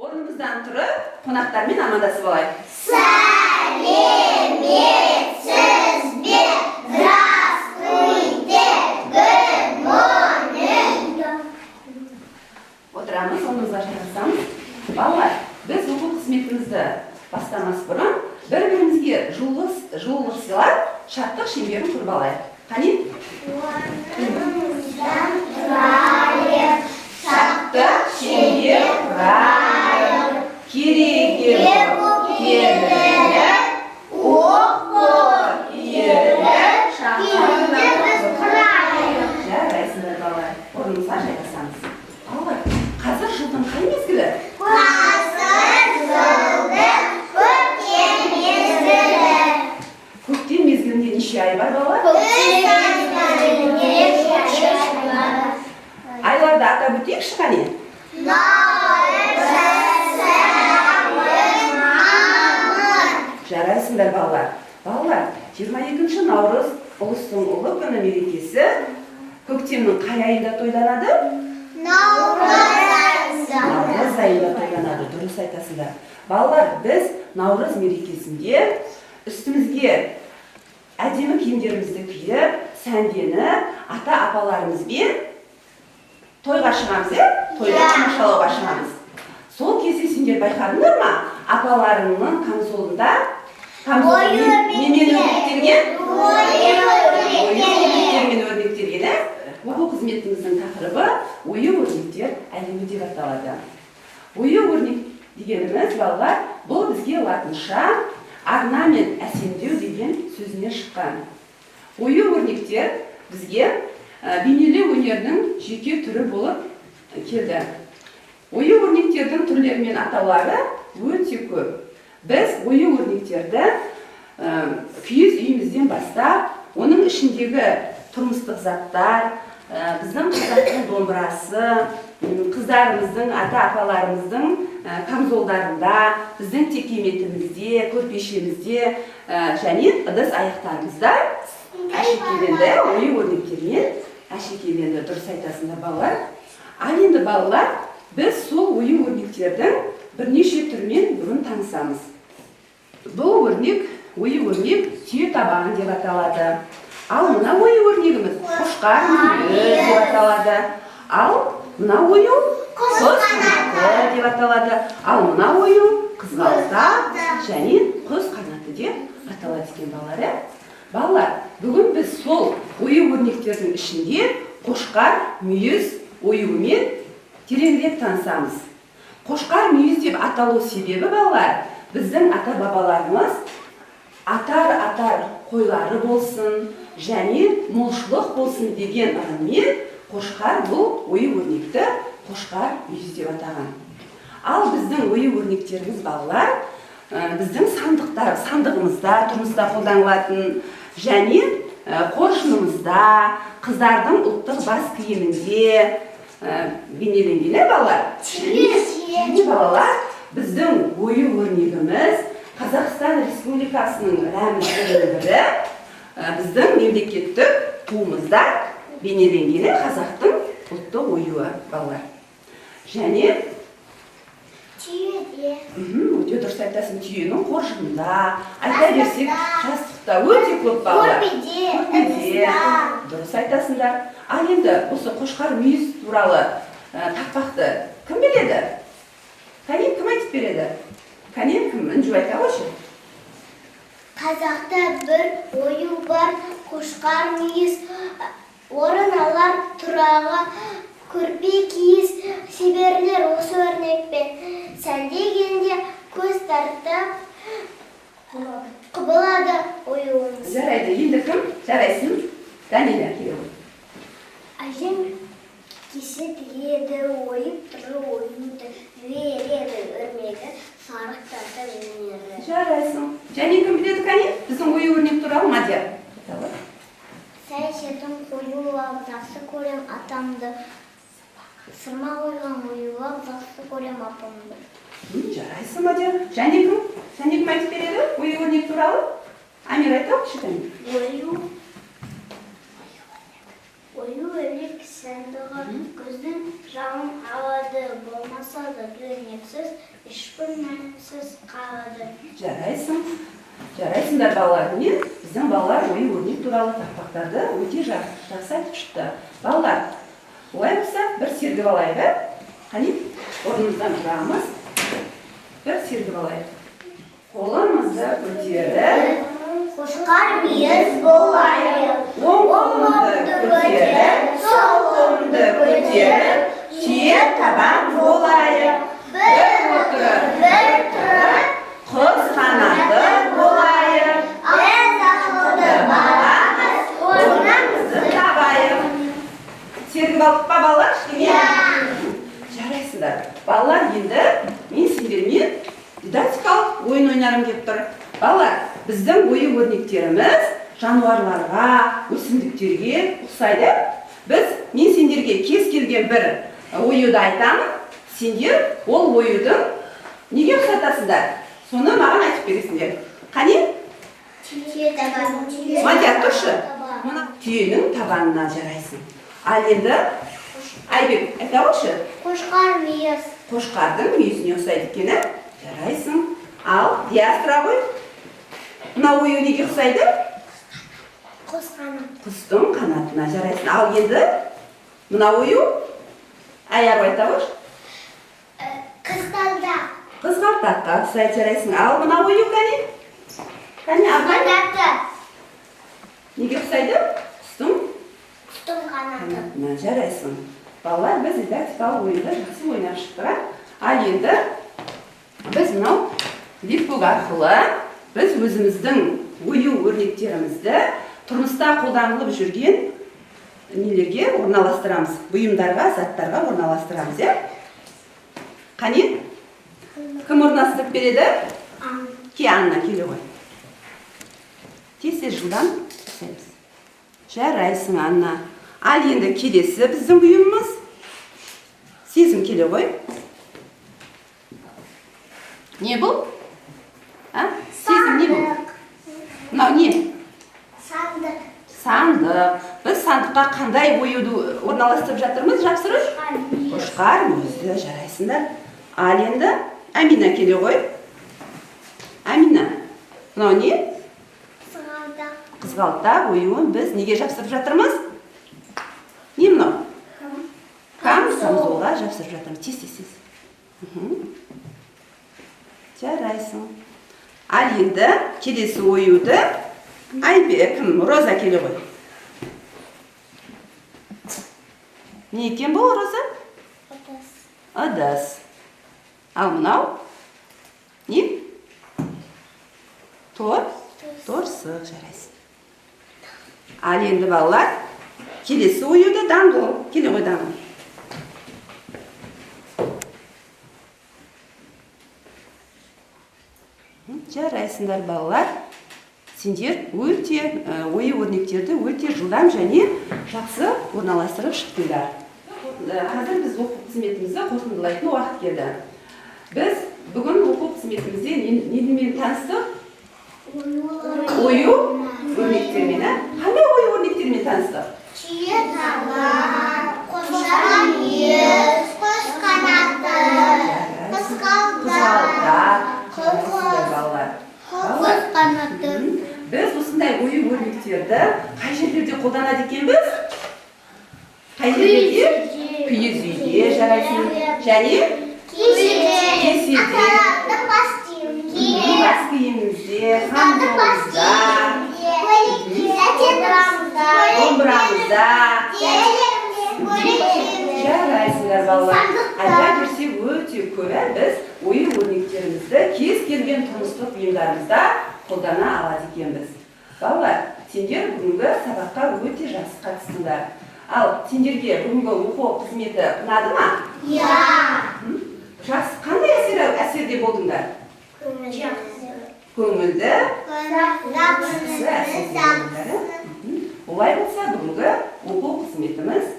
Орнымыздан тұрып, қонақтармен амандасып алайық. Сәлеметсіз бе? Здравствуйте! Good morning! Отырамыз, орнымызға жайғасамыз. Балалар, біз оқу қызметімізді бастамас бұрын бір-бірімізге жылулық сыйлап, шаттық шеңберін құрып алайық. Қане? Орнымыздан тұрайық, шаттық шеңбер құрайық. Кереге болып керіліп, оқ болып иіріліп, кейде біз құрайық. Жарайсыңдар, балалар. Орнымызға жайғасамыз. Балалар, қазір жылдың қай мезгілі? Қазір жылдың көктем мезгілі. Көктем мезгілінде неше ай бар, балалар? Көктем мезгілінде үш ай бар. Айларды атап өтейікші, қане? Наурыз, сәуір, мамыр. Жарайсыңдар, балалар. Балалар, 22 наурыз ұлыстың ұлы күні мерекесі көктемнің қай айында тойланады? Наурыз айында. Наурыз айында тойланады, дұрыс айтасыңдар. Балалар, біз наурыз мерекесінде үстімізге әдемі киімдерімізді киіп, сәнденіп, ата-апаларымызбен тойға шығамыз, иә? Тойды тамашалауға шығамыз. Сол кезде сендер байқадыңдар ма? Апаларыңның камзолында камзолы Ою немен өрнектелген? Ою өрнектермен өрнектелген, ә? Оқу қызметіміздің тақырыбы ою өрнектер әлемі деп аталады. Ою өрнек дегеніміз, балалар, бұл бізге латынша орнамент, әсемдеу деген сөзінен шыққан. Ою өрнектер бізге бейнелеу өнерінің жеке түрі болып келді. Ою өрнектердің түрлері мен атаулары өте көп. Біз ою өрнектерді киіз үйімізден бастап, оның ішіндегі тұрмыстық заттар, біздің қазақтың домбырасы, қыздарымыздың, ата-апаларымыздың камзолдарында, біздің текеметімізде, көрпешемізде, және ыдыс аяқтарымызда әшекейленді, ою өрнектермен әшекейленді. Дұрыс айтасыңдар, балалар. Ал енді, балалар, біз сол ою өрнектердің бірнеше түрімен бүгін танысамыз. Бұл өрнек, ою өрнек түйе табан деп аталады. Ал мына ою өрнегіміз қошқар мүйіз деп аталады. Ал мына ою құс қанаты деп аталады. Ал мына ою қызғалдақ және құс қанаты деп аталады екен, балалар, ә? Балалар, бүгін біз сол ою өрнектердің ішінде қошқар мүйіз оюымен тереңірек танысамыз. Қошқар мүйіз деп аталу себебі, балалар, біздің ата-бабаларымыз атар-атар қойлары болсын және молшылық болсын деген ырыммен қошқар бұл ою өрнекті қошқар мүйіз деп атаған. Ал біздің ою өрнектеріміз, балалар, біздің сандығымызда, тұрмыста қолданылатын және қоржынымызда, қыздардың ұлттық бас киімінде бейнеленген, ә, балалар? Және, балалар, біздің ою өрнегіміз Қазақстан Республикасының рәміздерінің бірі, біздің мемлекеттік туымызда бейнеленгені қазақтың ұлттық оюы, балалар. Және Түйеде. Өте дұрыс айтасың, түйенің қоржынында, айта берсек, жастықта өте көп, балалар. Көрпеде, Көрпеде. Ыдыста. Дұрыс айтасыңдар. Ал енді осы қошқар мүйіз туралы тақпақты кім біледі? Кәне, кім айтып береді? Кәне, кім? Інжу айта қойшы. Қазақта бір ою бар, қошқар мүйіз, орын алар тұрағы, көрпе киіз. Шеберлер осы өрнекпен сәндегенде көз тартып құбылады оюымыз. Жарайды, енді кім? Жарайсың. Данила, келе ғой. Әжем кесе тігеді, ойып тұрып оюды жібереді, өрмегі сарықтата жөнеледі. Жарайсың. Және кім біледі, кәне? Біздің ою өрнек туралы Мадияр. Сәй-сәтін қоюлап жақсы көрем атамды. Сырма қойған оюлап жақсы көрем апамды. Жарайсың, Мадияр. Және кім? Және кім айтып береді ою өрнек туралы? Амир айта қойшы, кәне. Ою өрнек сандығы көздің жауын алады. Болмаса да өрнексіз, ешбір мәнсіз қалады. Жарайсың. Жарайсыңдар, балалар. Міне, біздің балалар ою өрнек туралы тақпақтарды өте жақсы айтып шықты. Балалар, олай болса, бір сергіп алайық, ә? Қане, орнымыздан тұрамыз. Бір сергіп алайық. Қолымызды көтеріп, Қошқар мүйіз болайық. Оң қолымды көтеріп, сол қолымды көтеріп, түйе табан болайық. Бір отырып, бір тұрып, құс қанаты болайық. Біз ақылды баламыз, орнымызды табайық. Сергіп алдық па, балалар? Кішкене? Жарайсыңдар. Балалар, енді мен сендермен дидактикалық ойын ойнағым келіп тұр. Балалар, біздің ою өрнектеріміз жануарларға, өсімдіктерге ұқсайды. Мен сендерге кез келген бір оюды айтамын, сендер ол оюдың неге ұқсатасыңдар? Соны маған айтып бересіңдер. Қане? Түйе табан. Мадияр, тұршы. Мына түйенің табанына жарайсың. Ал енді Айбек, айта қойшы. Қошқар мүйіз. Қошқардың мүйізіне ұқсайды екен, ә? Жарайсың. Ал, Диас, тұра ғой. Мына ою неге ұқсайды? Құс қанаты. Құстың қанатына, жарайсың. Ал енді мына ою, Аяру, айта қойшы. Қызғалдақ. Қызғалдаққа ұқсайды, жарайсың. Ал мына ою кәне? Кәне, Абылай? Қанаты. Неге ұқсайды? Құстың Құстың қанаты. қанатына, жарайсың. Балалар, біз дидактикалық ойынды жақсы ойнап шықтық, ә? Ал енді біз мынау липбук арқылы біз өзіміздің ою өрнектерімізді тұрмыста қолданылып жүрген нелерге орналастырамыз, бұйымдарға, заттарға орналастырамыз, иә? Қане? Кім орналастырып береді? Ке, Анна, келе ғой. Тез-тез жылдам жасаймыз. Жарайсың, Анна. Ал енді келесі біздің бұйымымыз. Сезім, келе ғой. Не бұл? А? Сезім, не бұл? Мынау не? Сандық. Сандық. Біз сандыққа қандай оюды орналастырып жатырмыз, жапсырып? Қошқар мүйізді, жарайсыңдар. Ал енді Әмина келе ғой. Әмина, мынау не? Қызғалдақ. Қызғалдақ оюын біз неге жапсырып жатырмыз? Не мынау? Камзолға жапсырып жатырмыз. Тез, тез, тез. Жарайсың. Ал енді келесі оюды Айбек, кім? Роза келе ғой. Не екен бұл, Роза? Ыдыс. Ыдыс. Ал мынау? Не? Тор? Торсық, жарайсың. Ал енді балалар, келесі оюды Даңғыл. Келе ғой, Даңғыл. Жарайсыңдар, балалар. Сендер өте ою өрнектерді өте жылдам және жақсы орналастырып шықтыңдар. Қазір біз оқу қызметімізді қорытындылайтын уақыт келді. Біз бүгін оқу қызметімізде немен таныстық? Ою өрнектермен, ә? Қандай ою өрнектермен таныстық? Түйе табан, қошқар мүйіз, құс қанаты, қызғалдақ, балалар. Құс қанаты. Біз осындай ою өрнектерді қай жерлерде қолданады екенбіз? Қай жерлерде? Киіз үйде, жарайсың. Және Кеседе. Кеседе. Аталардың бас киімінде. Бас киімімізде, Қыздардың бас камзолымызда, киімінде. Домбырамызда. домбырамызда. Көйлектерімізде. Жарайсыңдар, балалар. Сандықта. Айта берсек өте көп, ә? Біз ою өрнектерімізді кез келген тұрмыстық бұйымдарымызда қолдана алады екенбіз. Балалар, сендер бүгінгі сабаққа өте жақсы қатыстыңдар. Ал сендерге бүгінгі оқу қызметі ұнады ма? Иә. Жақсы, қандай әсерде болдыңдар? Жақсы. Көңілді. Жақсы. Жақсы әсерде болдыңдар, ә? Олай болса, бүгінгі оқу қызметіміз